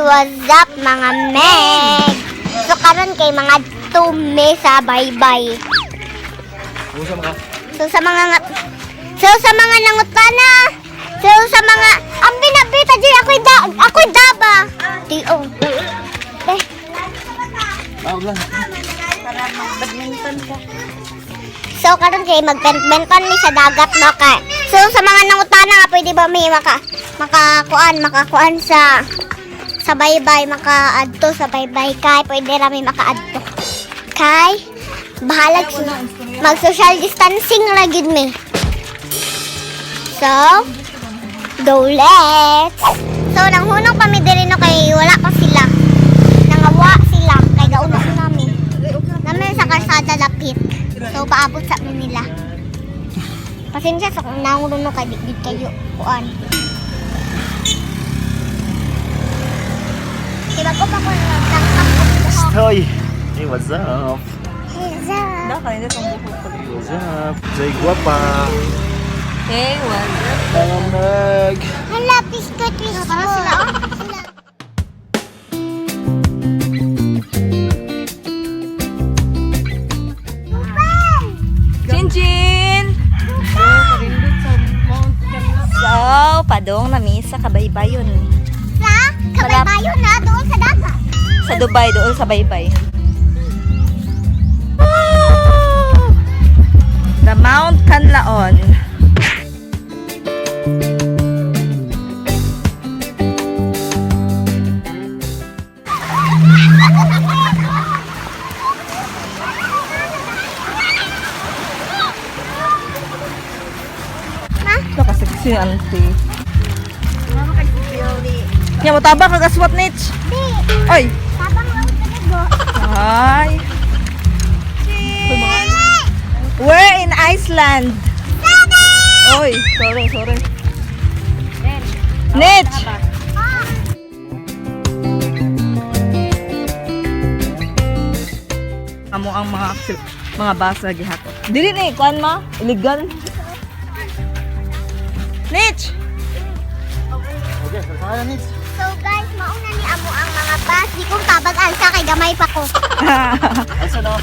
What's up, mga meg? So karon kay mga tume sa baybay. Usa ka. So sa mga nangutana, so sa mga ang binabita di ako'y da ako'y daba. Tio. Eh, Tawag lang. So karon kay magbentbentan mi sa dagat no kay. So sa mga nangutana nga pwede ba mi makakuan sa baybay, makaadto sa baybay kay pwede ra mi makaadto. Kay bahalag mag social distancing ra gyud mi. So go, let's. So nanghunong pa mi diri no kay wala pa sila. Nangawa sila kay gauna nami. Namin sa kalsada lapit. So paabot sa amin nila. Pasensya sa kung nangulo kay di kayo kuan. Diba ko pa ko nagtangkap ko buhok. Hoy. Hey, what's up? What's up? Hey, what's up? Jay guapa. Hey, what's up? Mga meg. Hala, biscuit, biscuit. Parang sila, oh. Sila. Chin Chin! So, padong nami sa Kabaybayon. Sa kabaybayon na doon sa dagat. Sa Dubai, doon sa Baybay. The Mount Kanlaon. Ma? Nakasexy auntie. Nya mo tabang kag aswat nich. Di, Oy. tabang lang talaga. Ay. We're in Iceland. Oy, sorry, sorry. Nich! Amo ang mga basa gihapon. Dili ni kuan ma, illegal. Nich! Okay, sasaya nits. So guys, mauna ni amo ang mga bus. Di kong tabag alsa kay gamay pa ko. Asa na?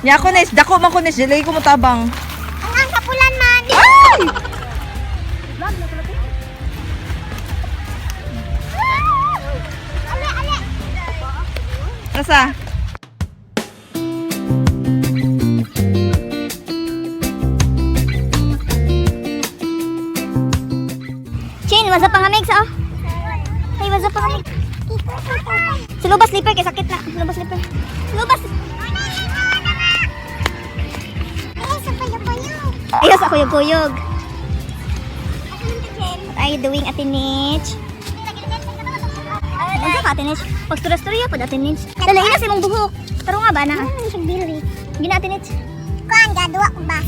Nya ako Nich, dako man ko Nich, dili ko motabang. Ang kapulan man. Ay! Ale, ale. Nasa? Chin, what's up pangamig sa oh? Hey, what's up pangamig? Sulubas slipper kay sakit na. Sulubas slipper. Sulubas. Ayaw sa kuyog-kuyog. What are you doing, Ate Nich? Ano ka, Ate Nich? Pagstura-storya po, Ate Nich. Dala, ina sa imong buhok. Taro nga ba na? Gina, Ate Nich. Kuan, gaduwa ko ba?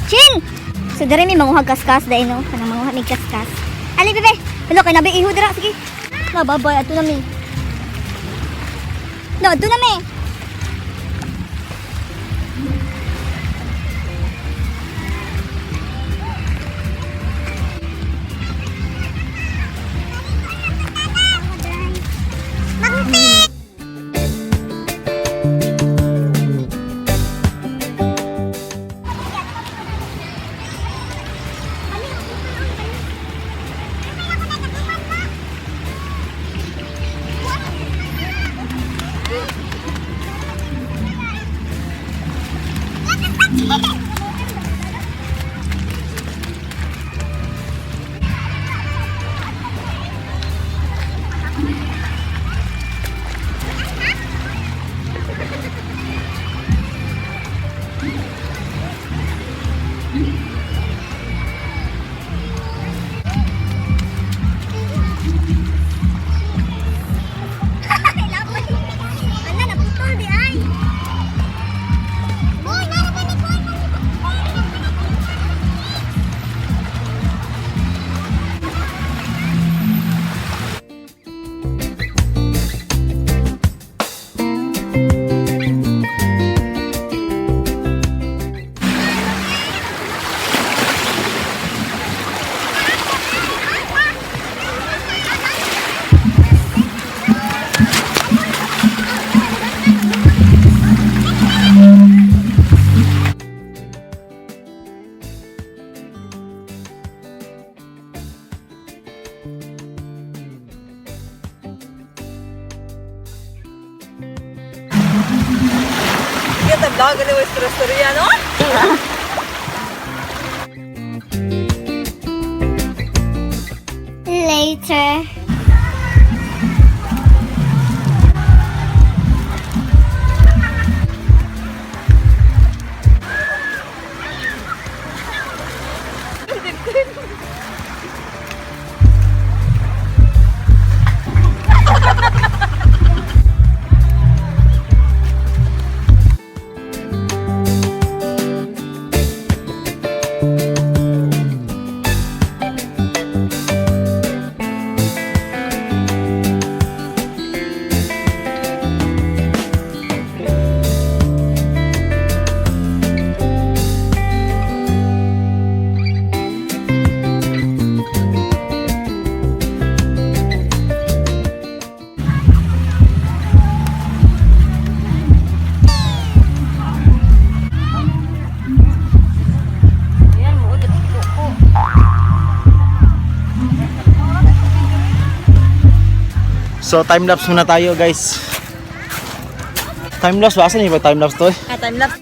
Chin! So diri mi manguhag kaskas dai no, kanang manguha mig kaskas. Ali bebe. Hello kay nabi iho dira sige. Na babay ato na mi. No, ato na mi. Magpi! Ala, naputol di ay. Boy, narapan ni Boy. Kadlaw gani wa istorya, no? Later. So time lapse muna tayo, guys. Time lapse ba? Asan yung time lapse to eh? Ah, time lapse.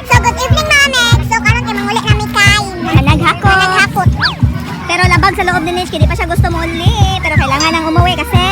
So good evening, Mami. So karon kay manguli nami kay Managhakot. Managhakot. Pero labag sa loob ni Nish, di pa siya gusto muli. Pero kailangan nang umuwi kasi